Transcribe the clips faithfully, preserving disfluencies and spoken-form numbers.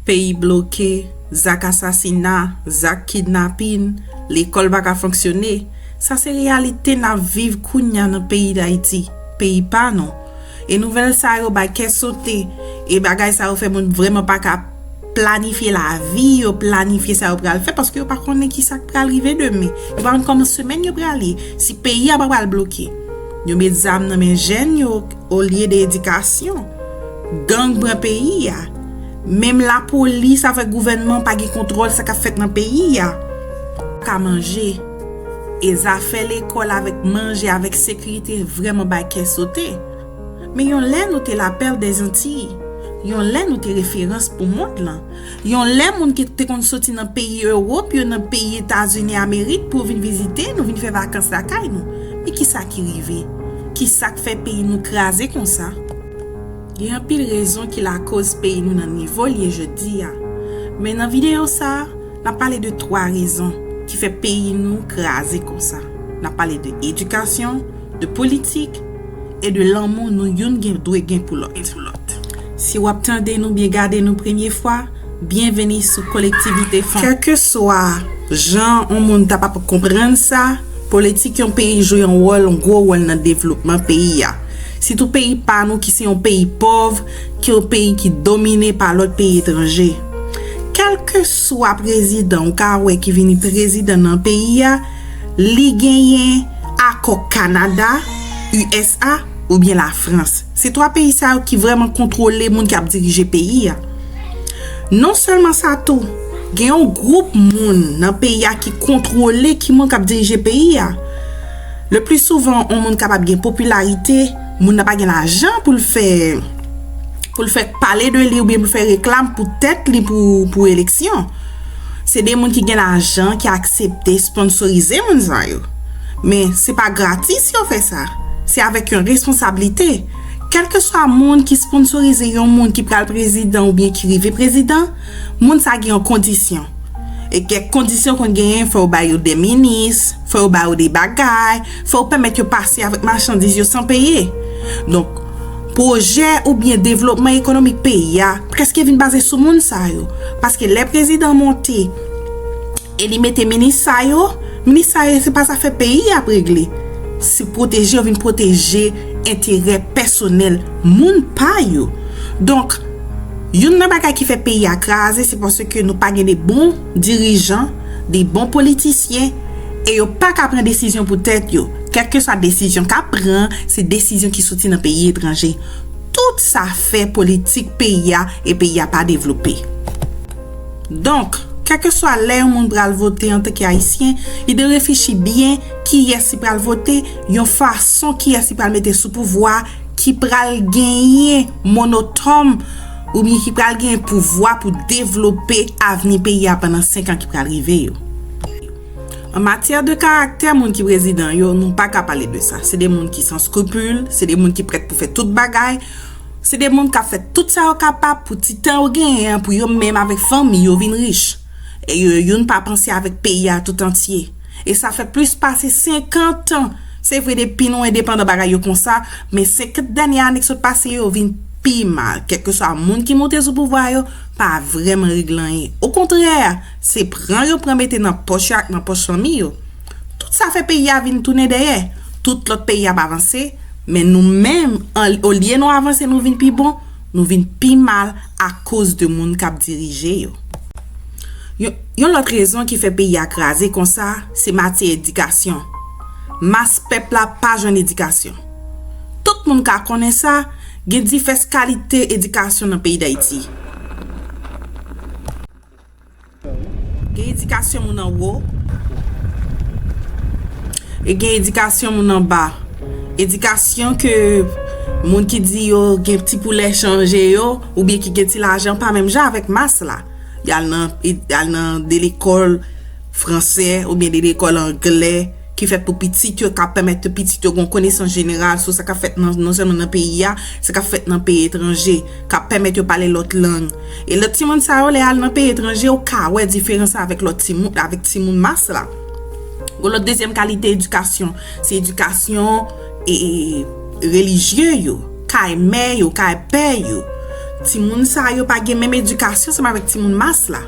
Peyi bloke, zak asasina, zak kidnapin, lekòl pa ka fonksyone. Sa se reyalite n ap viv kounya nan peyi Dayiti, peyi pa nou. E nouvèl sa yo bay kè sote, e bagay sa yo fè moun vrèman pa ka planifye lavi yo, planifye sa yo pral fè, paske yo pa konnen ki sa k pral rive demen. Yo pa konn kòman semèn yo pral ye, si peyi a pa pral bloke. Yo met zam nan men jèn yo, olye de edikasyon. Gang pran peyi a. Menm lapolis avèk gouvènman pa gen kontwòl sa k ap fèt nan peyi a. Pa ka manje. E zafè lekòl avèk manje, avèk sekirite vrèman bay kè sote. Men yon lè nou te la perle des Antilles. Yon lè nou te referans pou mond lan. Yon lè moun ki te konn soti nan peyi Ewòp yo, nan peyi Etazini Amerik pou vin vizite nou, vin fè vakans lakay nou. Men ki sa ki rive? Ki sa k fè peyi nou kraze konsa? Gen anpil rezon ki lakoz peyi nou nan nivo l ye jodi a. Men nan videyo sa a, n ap pale de twa rezon ki fè peyi nou kraze konsa. N ap pale de edikasyon, de politik e de lanmou nou youn gen dwe gen pou lòt. Si w ap tande nou byen gade nou premye fwa, byenveni sou Kolektivite Fanm. Kèlkeswa jan yon moun ta p ap konprann sa, politik yon peyi jwe yon wòl, yon gwo wòl nan devlopman peyi a. Sitou peyi pa nou ki se yon peyi pòv, ki yon peyi ki domine pa lòt peyi etranje. Kèlkeswa prezidan ou ka wè ki vini prezidan nan peyi a, li genyen akò Kanada, U S A oubyen Lafrans. Se twa peyi sa yo ki vrèman kontwole moun k ap dirije peyi a. Non sèlman sa tou, gen yon gwoup moun nan peyi a ki kontwole ki moun k ap dirije peyi a. Le pli souvan, yon moun kapab gen popilarite, moun nan pa gen lajan pou l fè, pou l fè pale de li oubyen pou l fè reklam pou tèt li pou, pou eleksyon. Se de moun ki gen lajan, ki aksepte sponsorize moun sa yo. Men se pa gratis yo fè sa. Se avèk yon responsablite. Kèlkeswa moun ki sponsorize yon moun ki pral prezidan oubyen ki rive prezidan, moun sa gen yon kondisyon. E kèk kondisyon konn genyen, fò w ba yo de minis, fò w ba yo de bagay, fò w pèmèt yo pase avèk machandiz yo san peye. Donk, pwojè oubyen devlopman ekonomik peyi a prèske vin baze sou moun sa yo. Paske lè prezidan monte e li mete minis sa yo, minis sa yo se pa zafè peyi ap regle. Se pwoteje, yo vin pwoteje enterè pèsonèl moun pa yo. Donk, youn nan bagay ki fè peyi a kraze, se paske nou pa gen de bon dirijan, de bon politisyen, e yo pa ka pran desizyon pou tèt yo. Kèlkeswa desizyon k ap pran, se desizyon ki soti nan peyi etranje. Tout sa fè politik peyi a e peyi a pa devlope. Donk, kèlkeswa lè yon moun pral vote antanke Ayisyen, li dwe reflechi byen kiyès li pral vote, yon fason kiyès li pral mete sou pouvwa ki pral genyen monotòm oubyen ki pral genyen pouvwa pou devlope avni peyi a pandan senk an ki pral rive yo. An matyè de karaktè moun ki prezidan yo, nou pa ka pale de sa. Se de moun ki san skrupil, se de moun ki prèt pou fè tout bagay, se de moun k ap fè tout sa yo kapab pou ti tan yo genyen an pou yo menm avèk fanmi yo vin rich. E yo youn pa panse avèk peyi a tout antye. E sa fè plis pase senkant an. Se vre depi nou endepandan bagay yo konsa, men senkant dènye ane ki sot pase yo vin pi mal. Kèlkeswa moun ki monte sou pouvwa yo pa vrèman regle anyen. Okontrè, se pran yo pran mete nan pòch yo ak nan pòch fanmi yo. Tout sa fè peyi a vin tounen dèyè. Tout lòt peyi ap avanse, men nou menm, an, olye nou avanse, nou vin pi bon, nou vin pi mal akoz de moun k ap dirije yo. Yon, yon lòt rezon ki fè peyi a kraze konsa, se matyè edikasyon. Mas pèp la pa jwenn edikasyon. Tout moun ka konnen sa, gen divès kalite edikasyon nan peyi Dayiti. Gen edikasyon moun anwo, e gen edikasyon moun anba. Edikasyon ke moun ki di yo gen ti poulè chanje yo, oubyen ki gen ti lajan, pa menm jan avèk mas la. Y al nan, y al nan de lekòl fransè oubyen de lekòl anglè ki fèt pou pitit yo, k ap pèmèt pitit yo gen konesans jeneral sou sa k ap fèt nan, non sèlman nan peyi a, sa k ap fèt nan peyi etranje, k ap pèmèt yo pale lòt lang. E lòt timoun sa yo, lè y al nan peyi etranje, ou ka wè diferans la avèk lòt timoun, avèk timoun mas la. Gon lòt dezyèm kalite edikasyon, se edikasyon, e, e, relijye yo, kay mè yo, kay pè yo. Timoun sa yo pa gen menm edikasyon ansanm avèk timoun mas la.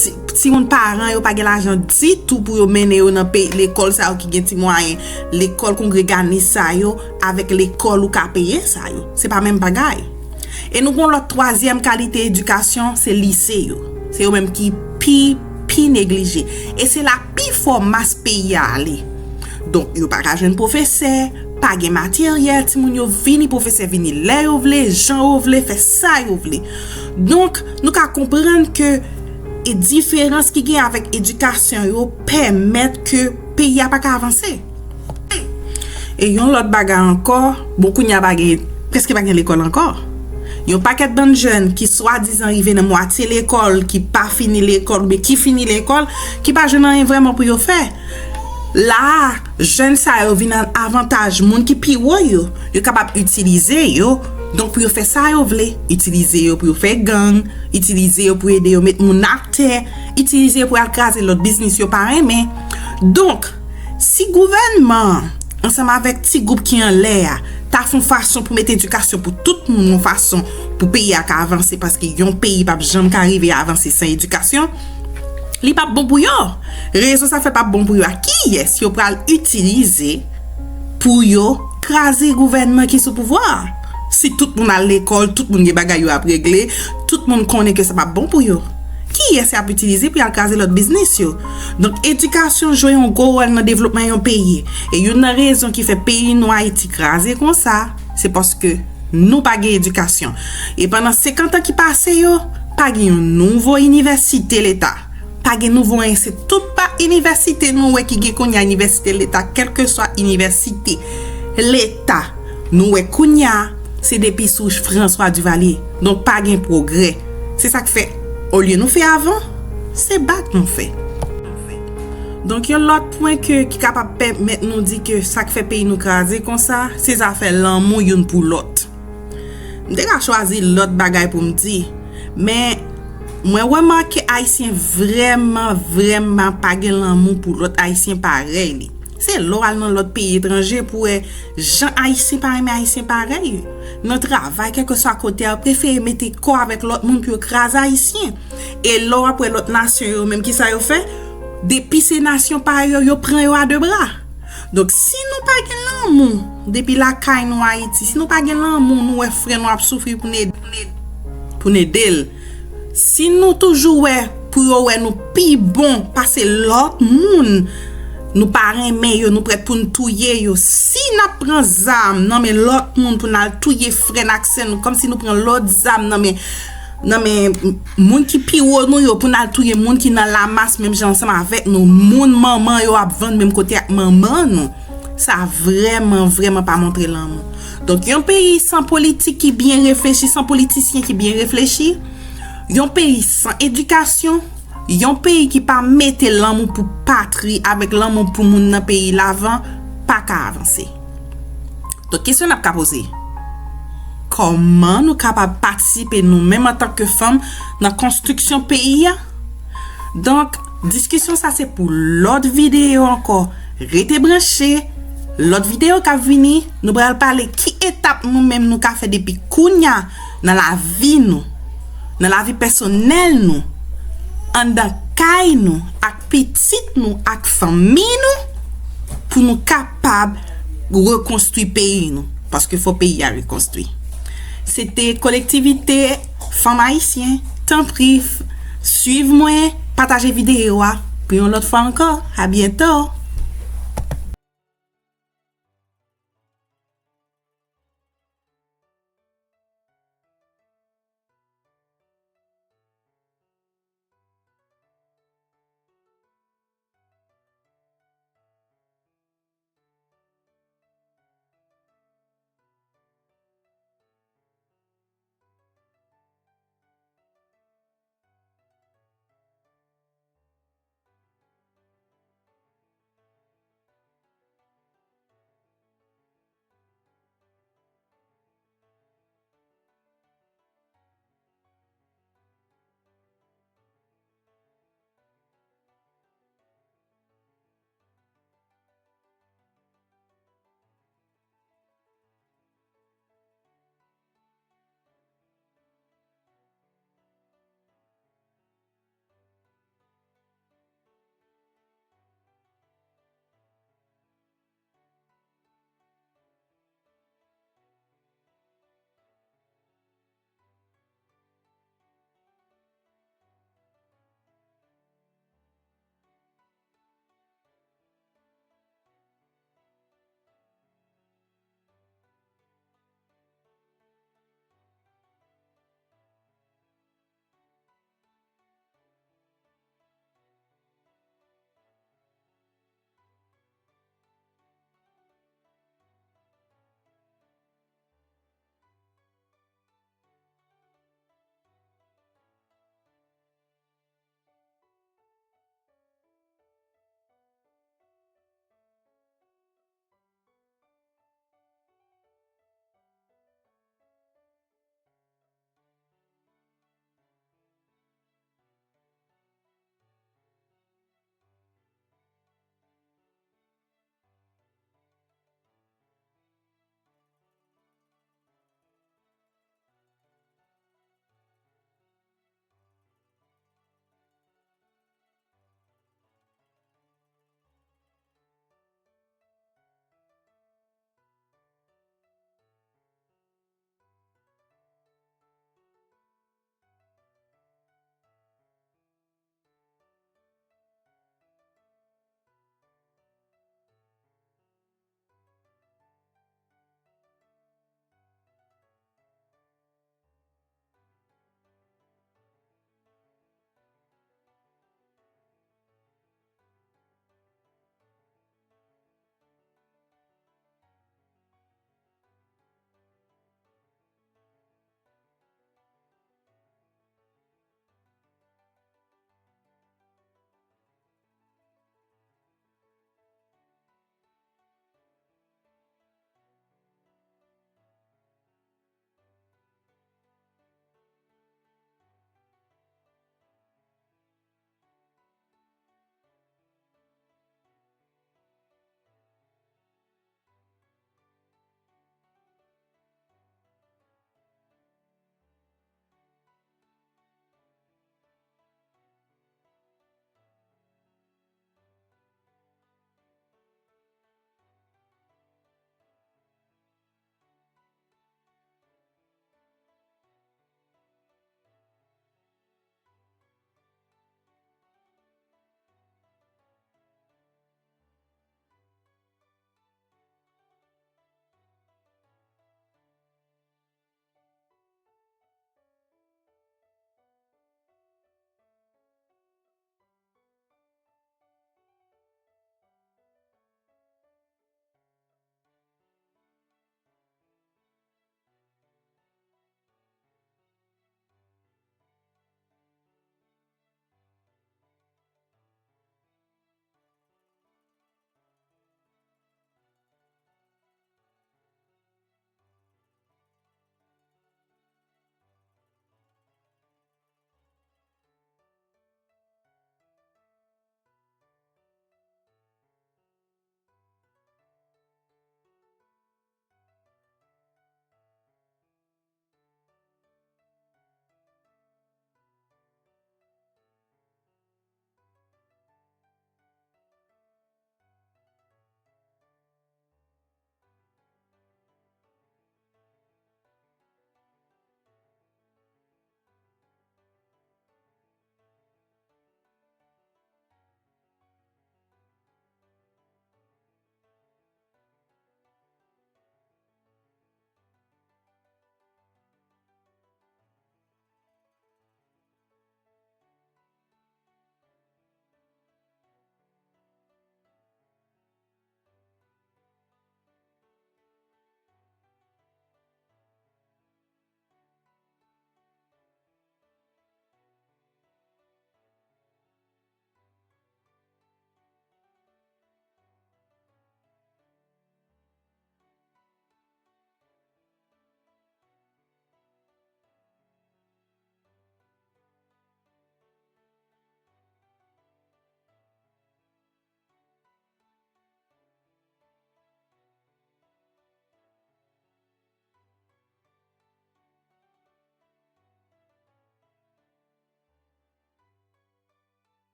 Ti- Timoun paran yo pa gen lajan ditou pou yo mennen yo nan peyi lekòl sa yo ki gen ti mwayen, lekòl kongreganis sa yo avèk lekòl ou ka peye sa yo. Se pa menm bagay. E nou gon lòt twazyèm kalite edikasyon, se lise yo. Se yo menm ki pi, pi neglije. E se la pi fò mas peyi a ale. Donk, yo pa ka jwenn pwofesè, pa gen materyèl, timoun yo vini, pwofesè vini lè yo vle, jan yo vle, fè sa yo vle. Donk, nou ka konprann ke e diferans ki gen avèk edikasyon yo pèmèt ke peyi a pa ka avanse. E yon lòt bagay ankò, bon, kounye a pa gen, prèske pa gen lekòl ankò. Yon pakèt bann jèn ki swadizan rive nan mwatye lekòl, ki pa fini lekòl, oubyen ki fini lekòl, ki pa jwenn anyen vrèman pou yo fè. La a, jèn sa yo vin an avantaj moun ki pi wo yo. Yo kapab itilize yo, donk pou yo fè sa yo vle. Itilize yo pou yo fè gang, itilize yo pou ede yo met moun atè, itilize yo pou al kraze lòt biznis yo pa renmen. Donk, si gouvènman an, ansanm avèk ti gwoup ki anlè a, ta fè yon fason pou mete edikasyon pou tout moun, yon fason pou peyi a ka avanse, paske yon peyi p ap janm ka rive avanse san edikasyon, li p ap bon pou yo. Rezon sa fè p ap bon pou yo a, kiyès yo pral itilize pou yo kraze gouvènman ki sou pouvwa a? Si tout moun al lekòl, tout moun gen bagay yo ap regle, tout moun konnen ke sa p ap bon pou yo. Kiyès y ap itilize pou y al kraze lòt biznis yo? Donk, edikasyon jwe yon gwo wòl nan devlopman yon peyi. E youn nan rezon ki fè peyi nou Ayiti kraze konsa, se paske nou pa gen edikasyon. E pandan senkant an ki pase yo, pa gen yon nouvo inivèsite leta. Pa gen nouvo anyen, se tout pa inivèsite nou wè ki gen kounye a, inivèsite leta, kèlkeswa inivèsite leta nou wè kounye a, se depi sou François Duvalier. Donk, pa gen pwogrè. Se sa k fè, olye nou fè avan, se bak nou fè. Donk, yon lòt pwen ke, ki kapab pèmèt nou di ke sa k fè peyi nou kraze konsa, se zafè lanmou youn pou lòt. M te ka chwazi lòt bagay pou m di, men mwen remake Ayisyen vrèman, vrèman pa gen lanmou pou lòt Ayisyen parèy li. Se lè w al nan lòt peyi etranje pou wè jan Ayisyen pa renmen Ayisyen parèy yo. Nan travay, kèlkeswa kote a, yo prefere mete kò avèk lòt moun pou yo kraze Ayisyen. E lè w ap wè lòt nasyon yo menm, kisa yo fè? Depi se nasyon pa yo, yo pran yo a de bra. Donk, si nou pa gen lanmou depi lakay nou Ayiti, si nou pa gen lanmou, nou wè frè nou ap soufri pou n ed-, pou n ede l. Si nou toujou wè pou yo wè nou pi bon pase lòt moun, nou pa renmen yo, nou prèt pou n touye yo. Si n ap pran zam nan men lòt moun pou n al touye frè n ak sè nou, kòmsi nou pran lòt zam nan men nan men moun ki pi wo nou yo pou n al touye moun ki nan lamas menm jan ansanm avèk nou, moun manman yo ap vann menm kote ak manman nou. Sa vrèman, vrèman pa montre lanmou. Donk, yon peyi san politik ki byen reflechi, san politisyen ki byen reflechi, yon peyi san edikasyon, yon peyi ki pa mete lanmou pou patri avèk lanmou pou moun nan peyi l avan, pa ka avanse. Donk, kesyon n ap ka poze, kòman nou kapab patisipe nou menm antanke fanm nan konstriksyon peyi a? Donk, diskisyon sa se pou lòt videyo ankò. Rete branche. Lòt videyo k ap vini, nou pral pale ki etap nou menm nou ka fè depi kounya nan lavi nou, nan lavi pèsonèl nou, anndan kay nou, ak pitit nou, ak fanmi nou, pou nou kapab rekonstwi peyi nou, paske fò peyi a rekonstwi. Se te Kolektivite Fanm Ayisyen. Tanpri, f-, swiv mwen, pataje videyo a. Pou yon lòt fwa ankò, a byento.